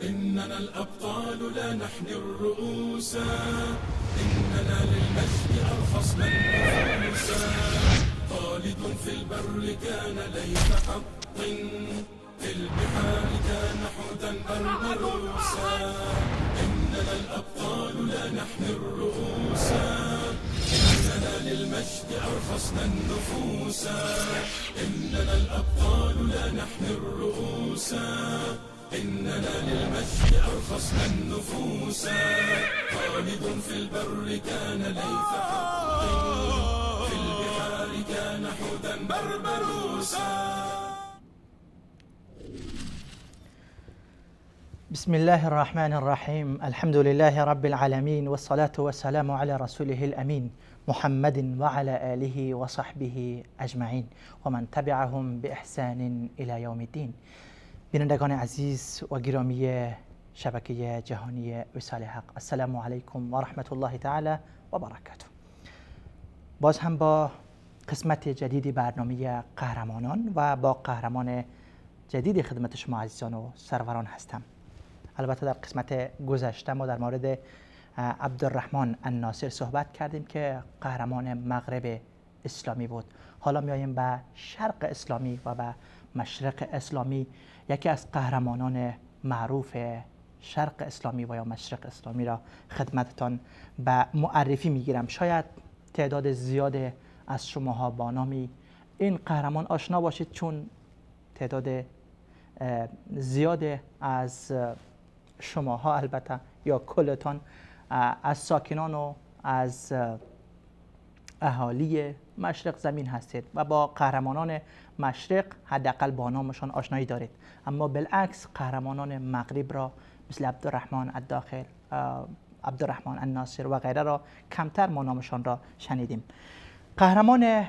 إننا الأبطال لا نحني الرؤوس، إننا للمجد أرخصنا النفوس. خالد في البر كان ليث حط، في البحار كان حوتا بربروسا. إننا الأبطال لا نحني الرؤوس، إننا للمجد أرخصنا النفوس. إننا الأبطال لا نحني الرؤوس، إننا للمجد أرخصنا النفوس. خالد في البر كان ليث حط، في البحار كان حوتا بربروسا. بسم الله الرحمن الرحيم. الحمد لله رب العالمين، والصلاة والسلام على رسوله الأمين محمد وعلى آله وصحبه أجمعين ومن تبعهم بإحسان إلى يوم الدين. بینندگان عزیز و گرامی شبکه جهانی وصال حق، السلام علیکم و رحمت الله تعالی و برکاته. باز هم با قسمت جدید برنامه قهرمانان و با قهرمان جدید خدمت شما عزیزان و سروران هستم. البته در قسمت گذشته ما در مورد عبدالرحمن الناصر صحبت کردیم که قهرمان مغرب اسلامی بود. حالا میاییم به شرق اسلامی و به مشرق اسلامی. یکی از قهرمانان معروف شرق اسلامی و یا مشرق اسلامی را خدمتتان به معرفی میگیرم. شاید تعداد زیاد از شماها با نام این قهرمان آشنا باشید، چون تعداد زیاد از شماها البته یا کلتان از ساکنان و از اهالی مشرق زمین هستید و با قهرمانان مشرق حداقل با نامشان آشنایی دارید. اما بالعکس قهرمانان مغرب را مثل عبدالرحمن الداخل، عبدالرحمن الناصر و غیره را کمتر ما نامشان را شنیدیم. قهرمان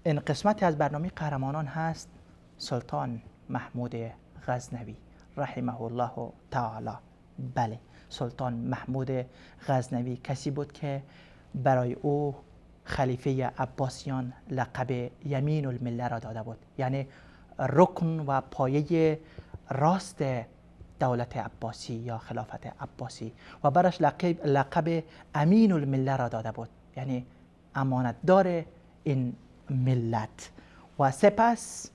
این قسمت از برنامه قهرمانان هست سلطان محمود غزنوی رحمه الله تعالی. بله، سلطان محمود غزنوی کسی بود که برای او خلیفه عباسیان لقب یمین المله را داده بود، یعنی رکن و پایه راست دولت عباسی یا خلافت عباسی، و برش لقب امین المله را داده بود، یعنی امانتدار این ملت. و سپس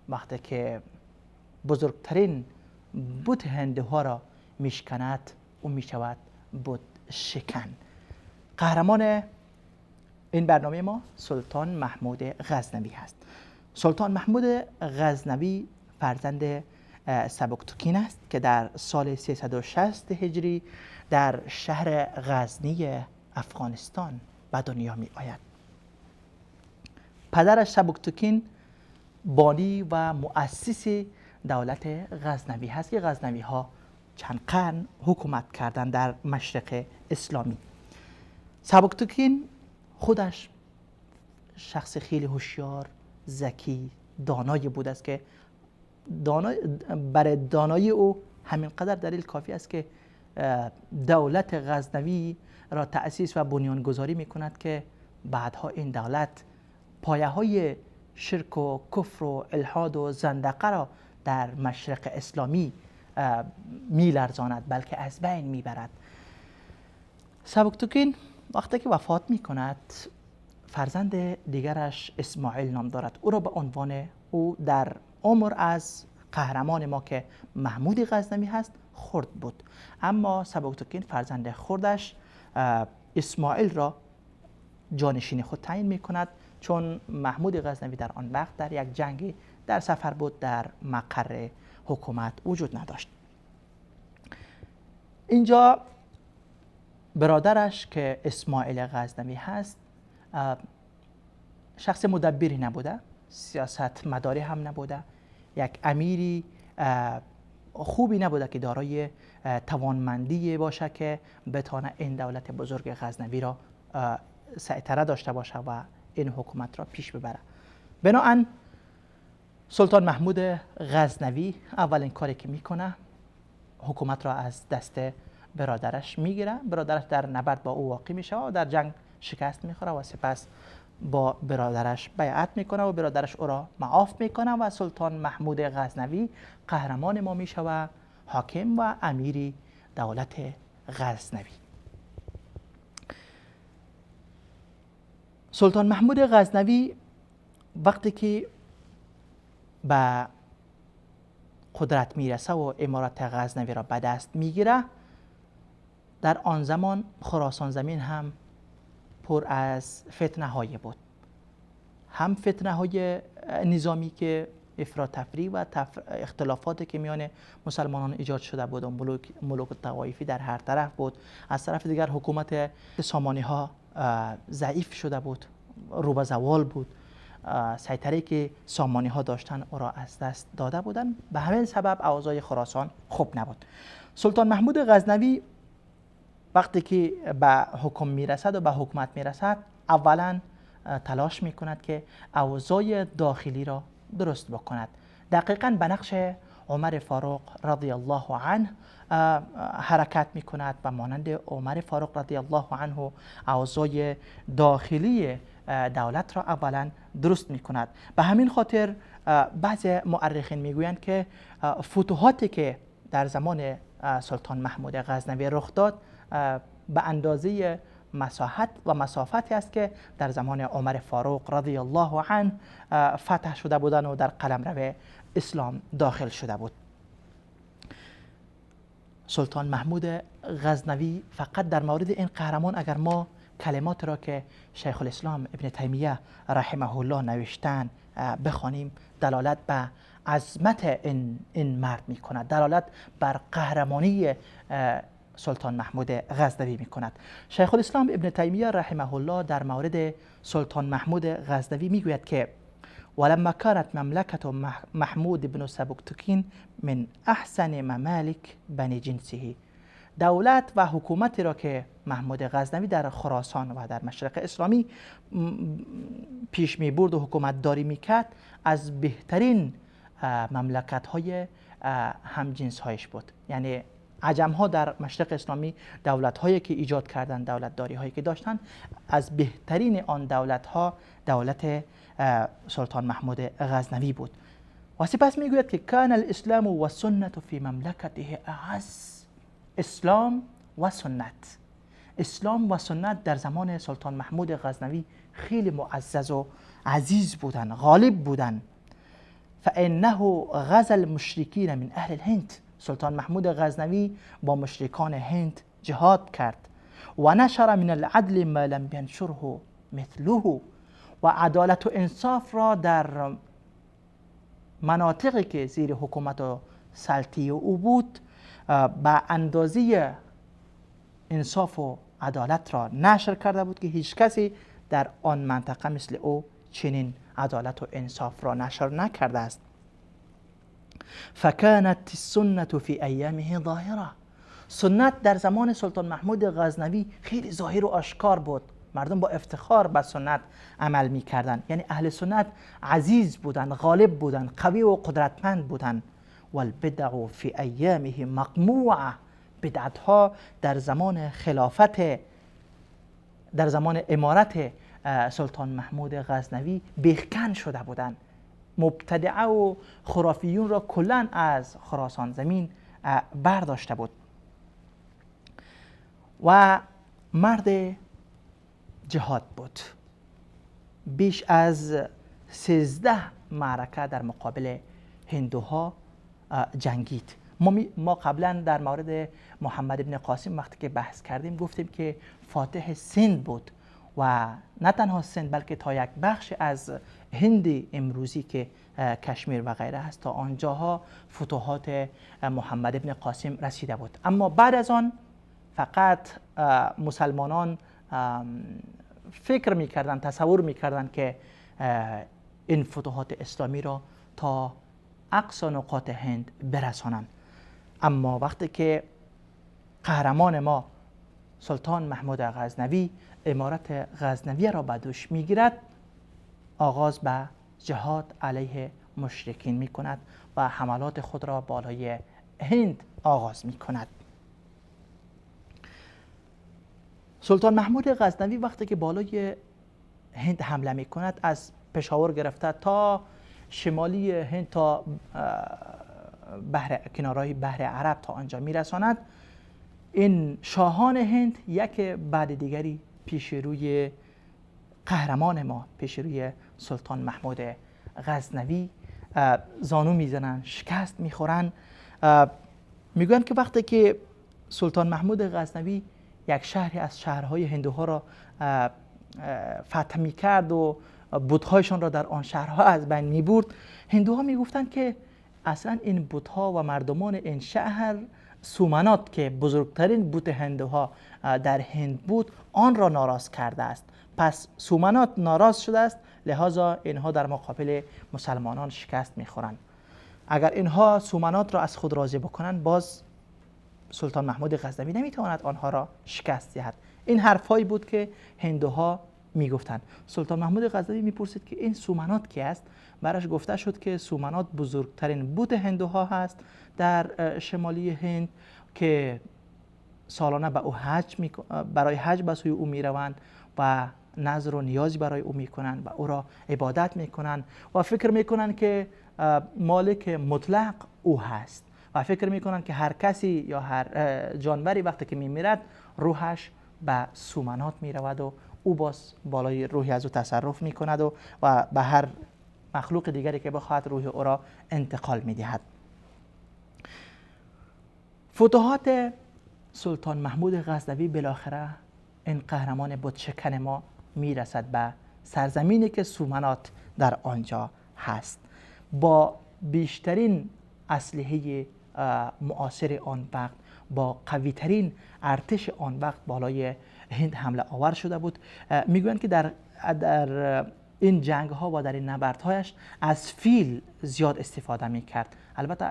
وقتی که بزرگترین بت هندوها را میشکند، او میشود بت شکن. قهرمان این برنامه ما سلطان محمود غزنوی هست. سلطان محمود غزنوی فرزند سبکتکین است که در سال 360 هجری در شهر غزنی افغانستان به دنیا می آید. پدرش سبکتکین بانی و مؤسس دولت غزنوی هست که غزنوی ها چند قرن حکومت کردند در مشرق اسلامی. سبکتکین خودش شخص خیلی هوشیار، ذکی، دانایی بود است که برای دانایی او همین قدر دلیل کافی است که دولت غزنوی را تأسیس و بنیانگذاری می کند که بعدها این دولت پایه های شرک و کفر و الحاد و زندقه را در مشرق اسلامی می لرزاند، بلکه از بین می برد. سبکتکین وقتی که وفات می کند، فرزند دیگرش اسماعیل نام دارد. او را به عنوان او در عمر از قهرمان ما که محمود غزنوی هست خرد بود، اما سبکتکین فرزند خردش اسماعیل را جانشین خود تعیین می کند، چون محمود غزنوی در آن وقت در یک جنگی در سفر بود، در مقر حکومت وجود نداشت. اینجا برادرش که اسماعیل غزنوی هست شخص مدبری نبوده، سیاست مداری هم نبوده، یک امیری خوبی نبوده که دارای توانمندی باشه که بتانه این دولت بزرگ غزنوی را سیطره داشته باشه و این حکومت را پیش ببره. بناهن سلطان محمود غزنوی اولین کاری که میکنه حکومت را از دست برادرش میگیره. برادرش در نبرد با او واقع میشه و در جنگ شکست میخوره و سپس با برادرش بیعت میکنه و برادرش او را معاف میکنه و سلطان محمود غزنوی قهرمان ما میشه و حاکم و امیر دولت غزنوی. سلطان محمود غزنوی وقتی که به قدرت میرسه و امارت غزنوی را به دست میگیره، در آن زمان خراسان زمین هم پر از فتنه های بود، هم فتنه های نظامی که افراط تفریح و اختلافاتی که میان مسلمانان ایجاد شده بود و ملوک الطوایفی در هر طرف بود. از طرف دیگر حکومت سامانی ها ضعیف شده بود، رو به زوال بود، سیطره که سامانی ها داشتن او را از دست داده بودند. به همین سبب اوضاع خراسان خوب نبود. سلطان محمود غزنوی وقتی که به حکم میرسد و به حکومت میرسد، اولا تلاش میکند که اوضاع داخلی را درست بکند. دقیقاً به نقش عمر فاروق رضی الله عنه حرکت میکند و مانند عمر فاروق رضی الله عنه اوضاع داخلی دولت را اولا درست میکند. به همین خاطر بعض مؤرخین میگویند که فتوحاتی که در زمان سلطان محمود غزنوی رخ داد به اندازه مساحت و مسافتی است که در زمان عمر فاروق رضی الله عنه فتح شده بودند و در قلمرو اسلام داخل شده بود. سلطان محمود غزنوی فقط در مورد این قهرمان اگر ما کلمات را که شیخ الاسلام ابن تیمیه رحمه الله نوشتن بخوانیم، دلالت به عظمت این مرد میکند، دلالت بر قهرمانی سلطان محمود غزنوی میکند. شیخ الاسلام ابن تیمیه رحمه الله در مورد سلطان محمود غزنوی میگوید که ولما كانت مملكة محمود بن سبكتكين من احسن ممالك بني جنسه، دولت و حکومتی را که محمود غزنوی در خراسان و در مشرق اسلامی پیش می برد و حکومت داری میکرد، از بهترین مملکت های همجنس هایش بود. یعنی عجم ها در مشرق اسلامی دولت هایی که ایجاد کردند، دولت داری هایی که داشتند، از بهترین آن دولت ها دولت سلطان محمود غزنوی بود. و سپس میگوید که کان الاسلام و سنت فی مملکته اعز. اسلام و سنت، اسلام و سنت در زمان سلطان محمود غزنوی خیلی معزز و عزیز بودند، غالب بودند. فانه غزا المشرکین من اهل الهند، سلطان محمود غزنوی با مشرکان هند جهاد کرد. و نشر من العدل ما لم ینشره مثله، و عدالت و انصاف را در مناطقی که زیر حکومت و سلطه او بود به اندازه انصاف و عدالت را نشر کرده بود که هیچ کسی در آن منطقه مثل او چنین عدالت و انصاف را نشر نکرده است. فكانت السنة في ایامه ظاهرة، سنت در زمان سلطان محمود غزنوی خیلی ظاهر و آشکار بود. مردم با افتخار به سنت عمل می‌کردند، یعنی اهل سنت عزیز بودند، غالب بودند، قوی و قدرتمند بودند. والبدع فی ایامه مقموعه، بدعت‌ها در زمان خلافت، در زمان امارت سلطان محمود غزنوی بیخکن شده بودند. مبتدعه و خرافیون را کلاً از خراسان زمین برداشته بود و مرد جهاد بود. بیش از 13 معرکه در مقابل هندوها جنگید. ما قبلا در مورد محمد ابن قاسم وقتی که بحث کردیم گفتیم که فاتح سند بود و نه تنها سند بلکه تا یک بخش از هند امروزی که کشمیر و غیره هست تا آنجاها فتوحات محمد ابن قاسم رسیده بود. اما بعد از آن فقط مسلمانان فکر میکردن، تصور میکردن که این فتوحات اسلامی را تا اقصا نقاط هند برسانند. اما وقتی که قهرمان ما سلطان محمود غزنوی امارت غزنوی را به دوش میگیرد، آغاز به جهاد علیه مشرکین میکند و حملات خود را بالای هند آغاز میکند. سلطان محمود غزنوی وقتی که بالای هند حمله میکند، از پشاور گرفته تا شمالی هند تا بحر کنارهای بحر عرب تا آنجا میرساند. این شاهان هند یک بعد دیگری پیش روی قهرمان ما، پیش روی سلطان محمود غزنوی زانو میزنن، شکست میخورن. میگویند که وقتی که سلطان محمود غزنوی یک شهری از شهرهای هندوها را فتح میکرد و بت‌هایشان را در آن شهرها از بین میبرد، هندوها میگفتند که اصلا این بت‌ها و مردمان این شهر سومنات که بزرگترین بت هندوها در هند بود آن را ناراض کرده است، پس سومنات ناراض شده است، لذا اینها در مقابل مسلمانان شکست میخورند. اگر اینها سومنات را از خود راضی بکنند باز سلطان محمود غزنوی نمیتواند آنها را شکست دهد. این حرفهایی بود که هندوها میگفتند. سلطان محمود غزنوی میپرسید که این سومنات کی است؟ برش گفته شد که سومنات بزرگترین بت هندوها هست در شمالی هند که سالانه به او حج برای حج به سوی او میروند و نذر و نیازی برای او میکنند و او را عبادت میکنند و فکر میکنند که مالک مطلق او هست و فکر میکنند که هر کسی یا هر جانوری وقتی که میمیرد روحش به سومنات میرود و او باز بالای روحی از او تصرف میکند و به هر مخلوق دیگری که بخواهد روح او را انتقال میدهد. فتوحات سلطان محمود غزنوی بالاخره این قهرمان بتشکن ما میرسد به سرزمینی که سومنات در آنجا هست، با بیشترین اسلحه معاصر آن وقت، با قوی ترین ارتش آن وقت بالای هند حمله آور شده بود. میگویند که در این جنگ ها و در این نبردهایش از فیل زیاد استفاده میکرد. البته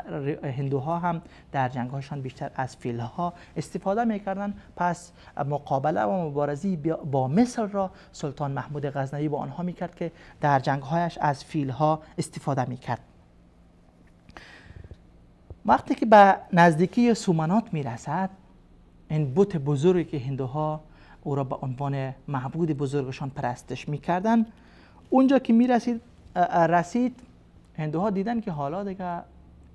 هندوها هم در جنگ هایشان بیشتر از فیل ها استفاده میکردند. پس مقابله و مبارزه با مصر را سلطان محمود غزنوی با آنها میکرد که در جنگ هایش از فیل ها استفاده میکرد. وقتی که به نزدیکی سومنات میرسد، این بت بزرگی که هندوها او را به عنوان معبود بزرگشان پرستش میکردن، اونجا که میرسید رسید، هندوها دیدن که حالا دیگه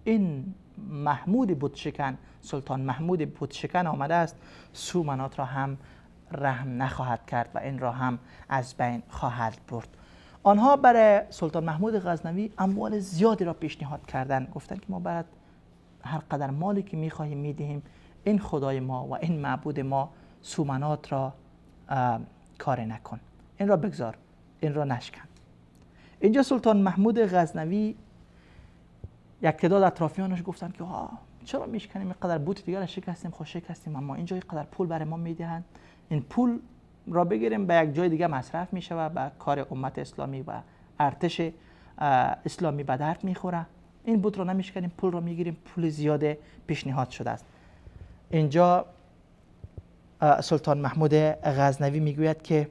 این محمود بتشکن، سلطان محمود بتشکن آمده است، سومنات را هم رحم نخواهد کرد و این را هم از بین خواهد برد. آنها برای سلطان محمود غزنوی اموال زیادی را پیشنهاد کردند، گفتند که ما برات هر قدر مالی که میخواهیم میدهیم، این خدای ما و این معبود ما سومنات را کار نکن، این را بگذار، این را نشکن. اینجا سلطان محمود غزنوی یک تعداد اطرافیانش گفتند که چرا میشکنیم، اینقدر بت دیگر را شکستیم، خوش شکستیم، اما اینجا اینقدر پول برای ما میدهند، این پول را بگیریم به یک جای دیگه مصرف میشود، به کار امت اسلامی و ارتش اسلامی به درد میخوره، این بت را نمیشکنیم، پول را میگیریم، پول زیاد پیشنهاد شده است. اینجا سلطان محمود غزنوی میگوید که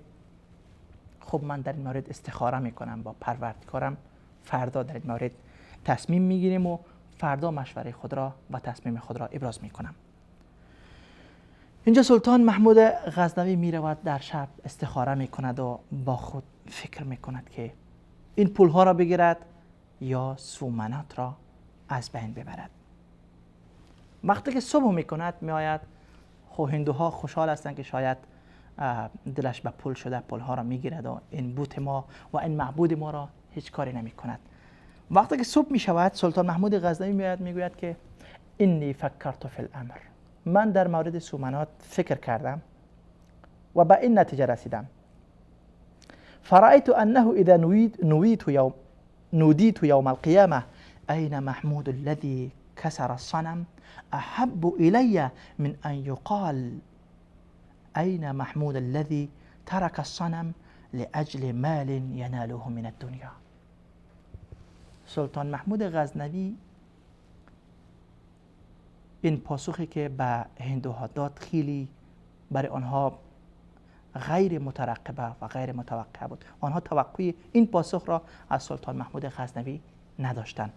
خب من در این مورد استخاره میکنم با پروردگارم، فردا در این مورد تصمیم میگیریم و فردا مشوره خود را و تصمیم خود را ابراز میکنم. اینجا سلطان محمود غزنوی میرود در شب استخاره میکند و با خود فکر میکند که این پولها را بگیرد یا سومنات را از بین ببرد. وقتی که صبح میکند میآید، خب هندوها خوشحال هستند که شاید دلش به پول شده، پولها را میگیرد و این بت ما و این معبود ما را هیچ کاری نمی کند. وقتی که صبح می شود سلطان محمود غزنوی میآید میگوید که انی فکرت فی الامر، من در مورد سومنات فکر کردم و به این نتیجه رسیدم. فرأیت انه اذا نودیت یوم القیامه این محمود الذی کسر الصنم احب الی من ان یقال أين محمود الذي ترك الصنم لأجل مال يناله من الدنيا. سلطان محمود غزنوی این پاسخی که به هندوها داد خیلی برای آنها غیر مترقبه و غیر متوقع بود. آنها توقع این پاسخ را از سلطان محمود غزنوی نداشتند.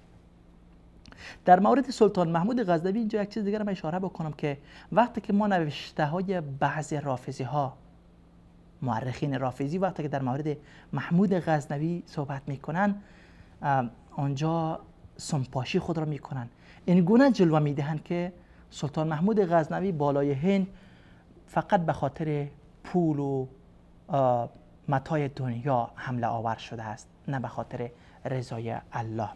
در مورد سلطان محمود غزنوی اینجا یک چیز دیگر من اشاره بکنم که وقتی که ما نوشته های بعض رافضی ها، مورخین رافضی، وقتی که در مورد محمود غزنوی صحبت میکنن، آنجا سمپاشی خود را میکنند. این گونه جلوه میدهند که سلطان محمود غزنوی بالای هند فقط به خاطر پول و متاع دنیا حمله آور شده است، نه به خاطر رضای الله.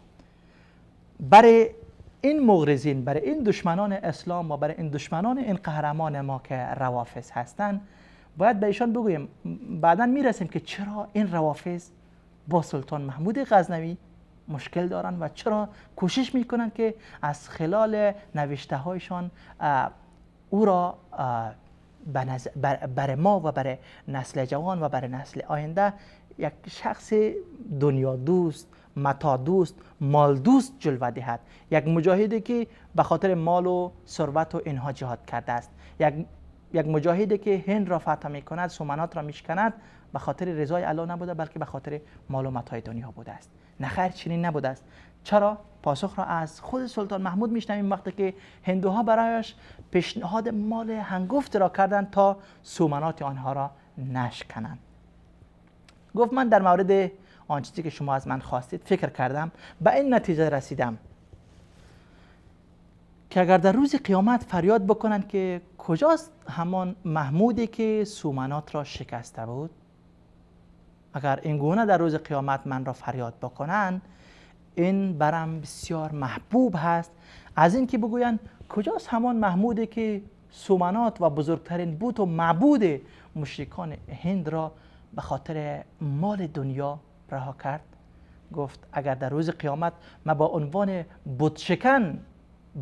برای این مغرضین، برای این دشمنان اسلام و برای این دشمنان این قهرمان ما که روافض هستند، باید به ایشان بگوییم، بعدا میرسیم که چرا این روافض با سلطان محمود غزنوی مشکل دارن و چرا کوشش میکنن که از خلال نوشته هایشان او را بر ما و بر نسل جوان و بر نسل آینده یک شخص دنیا دوست، متاع دوست، مال دوست جلوه دهد. یک مجاهدی که به خاطر مال و ثروت و اینها جهاد کرده است، یک مجاهدی که هند را فتح میکند، سومنات را میشکند، به خاطر رضای الله نبوده بلکه به خاطر مال و متاع دنیا بوده است. نخیر، چنین نبوده است. چرا؟ پاسخ را از خود سلطان محمود میشنویم وقتی که هندوها برایش پیشنهاد مال هنگفت را کردند تا سومنات آنها را نشکنند. گفت من در مورد آن چیزی که شما از من خواستید فکر کردم، به این نتیجه رسیدم که اگر در روز قیامت فریاد بکنند که کجاست همان محمودی که سومنات را شکسته بود، اگر این گونه در روز قیامت من را فریاد بکنند، این برم بسیار محبوب هست از این که بگویند کجاست همان محمودی که سومنات و بزرگترین بت و معبود مشرکان هند را به خاطر مال دنیا رها کرد. گفت اگر در روز قیامت من با عنوان بتشکن،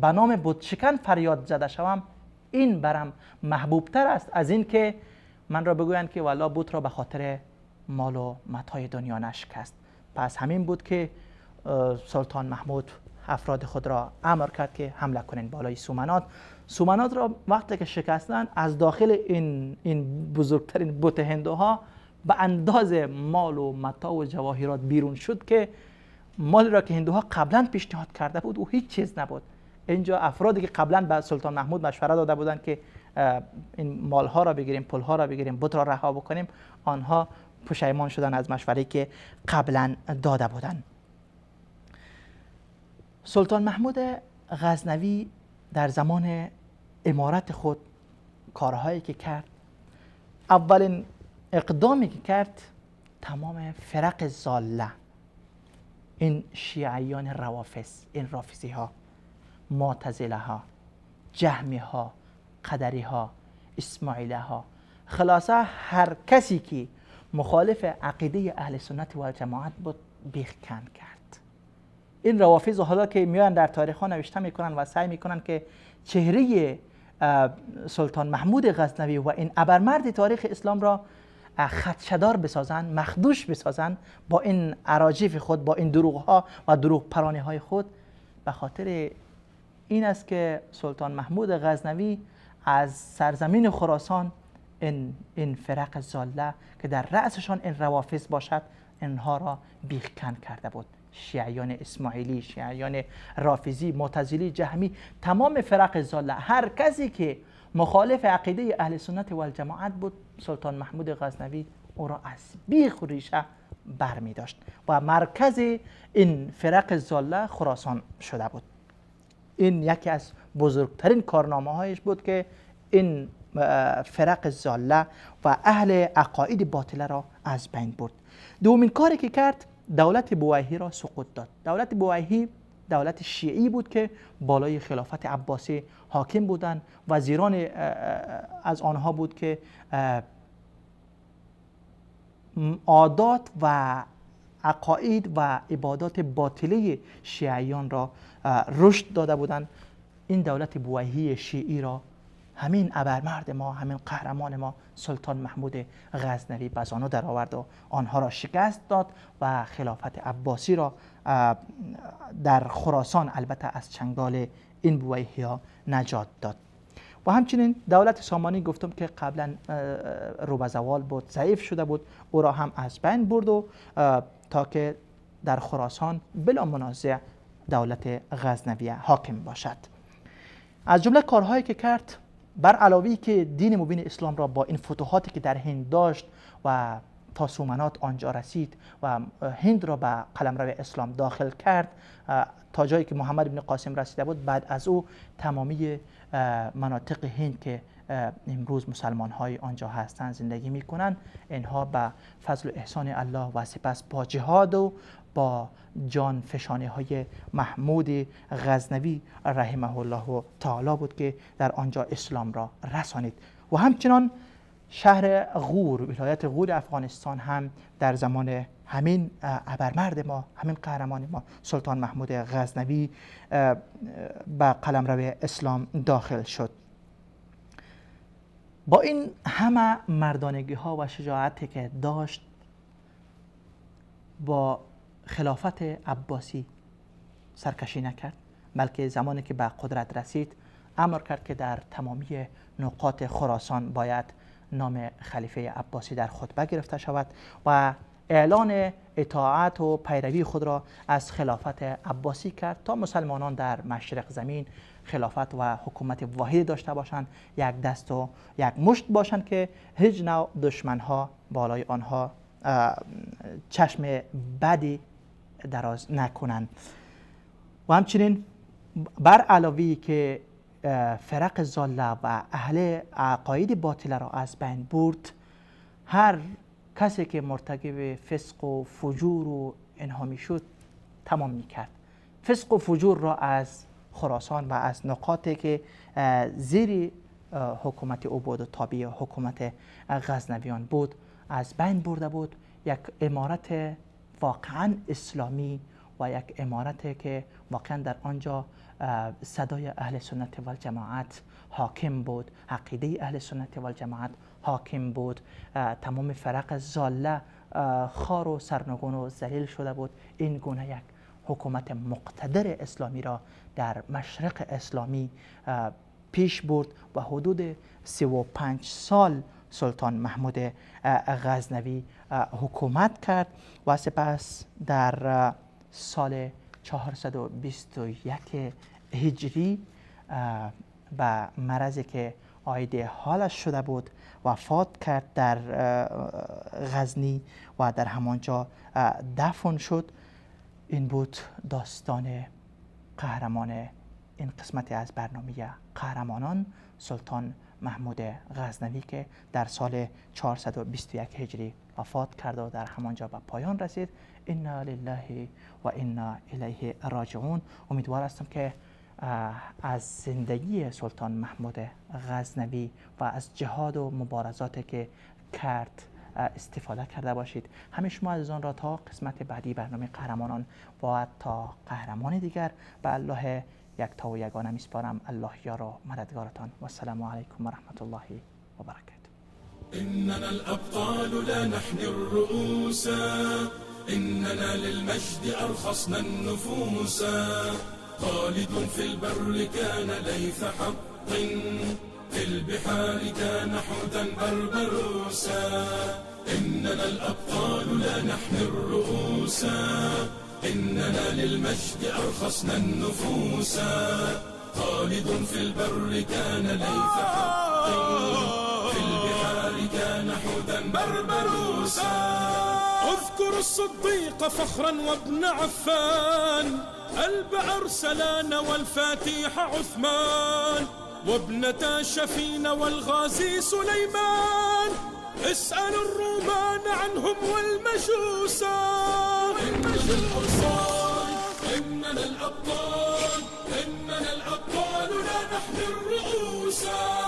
به نام بتشکن فریاد زده شوم، این برم محبوب تر است از این که من را بگویند که والا بت را به خاطر مال و متاع دنیا نشکست. پس همین بود که سلطان محمود افراد خود را امر کرد که حمله کنین بالای سومنات. سومنات را وقتی که شکستن، از داخل این بزرگترین بت هندوها به انداز مال و متاع و جواهرات بیرون شد که مال را که هندوها قبلا پیشنهاد کرده بود او هیچ چیز نبود. اینجا افرادی که قبلا به سلطان محمود مشوره داده بودند که این مالها را بگیریم، پولها را بگیریم، بت را رها بکنیم، آنها پشیمان شدن از مشوره‌ای که قبلا داده بودند. سلطان محمود غزنوی در زمان امارت خود کارهایی که کرد، اولین اقدامی که کرد تمام فرق ضاله، این شیعیان روافض، این رافضی ها، معتزله ها، جهمی ها، قدری ها، اسماعیله ها، خلاصه هر کسی که مخالف عقیده اهل سنت و جماعت بود بیخ کن کرد. این روافض حالا که میان در تاریخ ها نوشته میکنن و سعی میکنن که چهره سلطان محمود غزنوی و این ابرمرد تاریخ اسلام را خدشدار بسازن، مخدوش بسازن با این اراجیف خود، با این دروغ ها و دروغ پرانی های خود، به خاطر این است که سلطان محمود غزنوی از سرزمین خراسان این فرق ضاله که در رأسشان این روافض باشد، اینها را بیخکن کرده بود. شیعیان اسماعیلی، شیعیان رافضی، معتزلی، جهمی، تمام فرق ضاله، هر کسی که مخالف عقیده اهل سنت و الجماعت بود، سلطان محمود غزنوی او را از بیخ و ریشه بر می داشت و مرکز این فرق ضاله خراسان شده بود. این یکی از بزرگترین کارنامه هایش بود که این فرق ضاله و اهل عقاید باطله را از بین برد. دومین کاری که کرد، دولت بویهی را سقوط داد. دولت بویهی دولت شیعی بود که بالای خلافت عباسی حاکم بودند. وزیران از آنها بود که عادات و عقاید و عبادات باطله شیعیان را رشد داده بودند. این دولت بویهی شیعی را همین ابرمرد ما، همین قهرمان ما سلطان محمود غزنوی به زانو در آورد و آنها را شکست داد و خلافت عباسی را در خراسان البته از چنگال این بویهی ها نجات داد. و همچنین دولت سامانی گفتم که قبلا رو به زوال بود، ضعیف شده بود، او را هم از بین برد و تا که در خراسان بلا منازع دولت غزنویه حاکم باشد. از جمله کارهایی که کرد، بر علاوه که دین مبین اسلام را با این فتوحاتی که در هند داشت و تا سومنات آنجا رسید و هند را به قلمرو اسلام داخل کرد، تا جایی که محمد بن قاسم رسیده بود، بعد از او تمامی مناطق هند که امروز مسلمان های آنجا هستند زندگی میکنند، اینها به فضل و احسان الله و سپس با جهاد و با جان فشانی های محمود غزنوی رحمه الله تعالی بود که در آنجا اسلام را رسانید. و همچنان شهر غور، ولایت غور افغانستان هم در زمان همین ابرمرد ما، همین قهرمان ما سلطان محمود غزنوی به قلمرو اسلام داخل شد. با این همه مردانگی ها و شجاعتی که داشت، با خلافت عباسی سرکشی نکرد، بلکه زمانی که به قدرت رسید امر کرد که در تمامی نقاط خراسان باید نام خلیفه عباسی در خطبه گرفته شود و اعلان اطاعت و پیروی خود را از خلافت عباسی کرد تا مسلمانان در مشرق زمین خلافت و حکومت واحد داشته باشند، یک دست و یک مشت باشند که هیچ نوع دشمنها بالای آنها چشم بدی دراز نکنند. و همچنین بر علاوه که فرق ضاله و اهل عقاید باطله را از بین برد، هر کسی که مرتکب فسق و فجور و اینها میشد تمام میکرد. فسق و فجور را از خراسان و از نقاطی که زیر حکومت او بود و تابع حکومت غزنویان بود از بین برده بود. یک امارت واقعا اسلامی و یک امارت که واقعا در آنجا صدای اهل سنت و الجماعت حاکم بود، عقیده اهل سنت و الجماعت حاکم بود، تمام فرق ضاله خار و سرنگون و ذلیل شده بود. این گونه یک حکومت مقتدر اسلامی را در مشرق اسلامی پیش برد و حدود 35 سال سلطان محمود غزنوی حکومت کرد و سپس در سال 421 هجری به مرضی که عاید حالش شده بود وفات کرد در غزنی و در همانجا دفن شد. این بود داستان قهرمان این قسمت از برنامه قهرمانان، سلطان محمود غزنوی که در سال 421 هجری وفات کرد و در همانجا به پایان رسید. انا لله و انا الیه راجعون. امیدوار هستم که از زندگی سلطان محمود غزنوی و از جهاد و مبارزاتی که کرد استفاده کرده باشید. همه شما عزیزان را تا قسمت بعدی برنامه قهرمانان و تا قهرمان دیگر به الله یکتا و یگانه میسپارم. الله یار و مددگارتان. و السلام علیکم و رحمت الله و برکاته. إننا الأبطال لا نحني الرؤوس، إننا للمجد أرخصنا النفوس. خالد في البر كان ليث حق، في البحار كان حوتا بربروسا. إننا الأبطال لا نحني الرؤوس، إننا للمجد أرخصنا النفوس. خالد في البر كان ليث حق، في البحار كان حوتا بربروسا. اذكر الصديق فخرا وابن عفان، ألب أرسلان والفاتح عثمان، وابنة شفين والغازي سليمان. اسأل الرومان عنهم والمجوسا. إننا الأبطال، إننا الأبطال لا نحمي الرؤوسا.